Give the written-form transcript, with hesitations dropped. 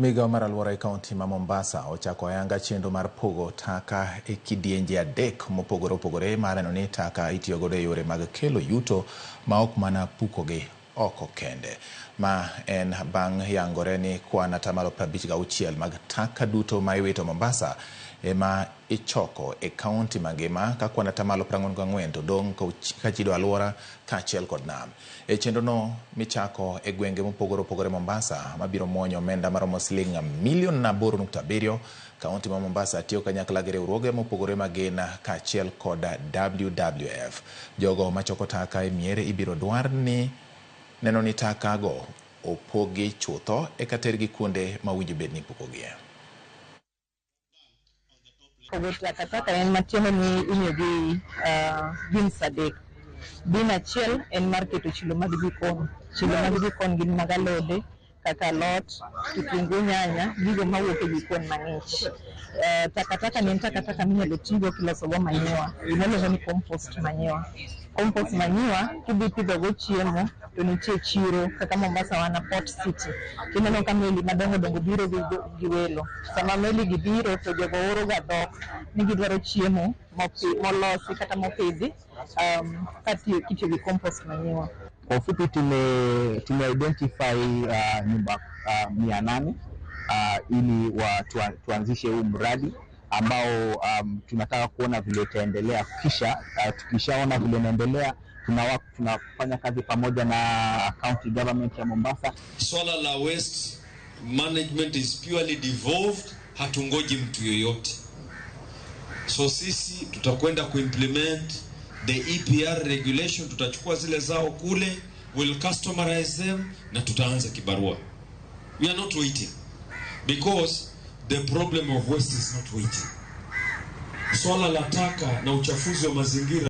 Migawo mar alwora e kaunti ma Mombasa ochako ayanga chenro mar pogo taka e kidienje adek mopogore opogore mar neno ni taka itiyogodo e yore mag kelo yuto ma ok mana pukogi oko kende. Ma en bang' yangore ni kwan 56% mag taka duto ma iwito Mombasa ema ichoko e kaunti mangima ka kwan 44% to dong' kachido alwora kaachiel kod nam. E chenrono michako e gwenge mopogore opogore Mombasa mabiro muonyo omenda maromo siling milion 8.7, kaunti ma Mombasa tiyo kanyakla gi riwruoge mopogore magin kaachiel kod WWF. Jogo machoko taka e mier ibiro dwar ni neno ni taka go opogi chutho eka tergi kuonde ma owinjo bed ni ipukogie. Pogo takataka en matiende ni imiyogi bins adek. Bin achiel en mar keto chilo mag jikon. Chilo mag jikon gin mag alode kaka alot, kitungu, nyanya, gigo mawuok e jikon mang'ich. Takataka ni en takataka minyalo tigo kiloso go manyiwa, gima ni compost manyiwa. Compost manyiwa kidhi pidho go chiemo to nitie chiro kaka Mombasa wan a port city. Tineno ka meli madongo dongo biro gi welo. Sama meli gi biro to jogo oro ga dhok ni gidwaro chiemo molosi kata mopidhi kitiyo gi compost manyiwa. Kwa ufupi tume identify nyumba 800 ili tuanzishe huu mradi ambao tunataka kuona vile itaendelea. Kisha tukishaona vile inaendelea, tunafanya kazi pamoja na county government ya Mombasa. Swala la waste management is purely devolved, hatungoji mtu yoyote. So sisi tutakwenda kuimplement the EPR regulation, tutachukua zile zao kule, we'll customize them na tutaanza kibarua. We are not waiting because the problem of waste is not waiting. Swala la taka na uchafuzi wa mazingira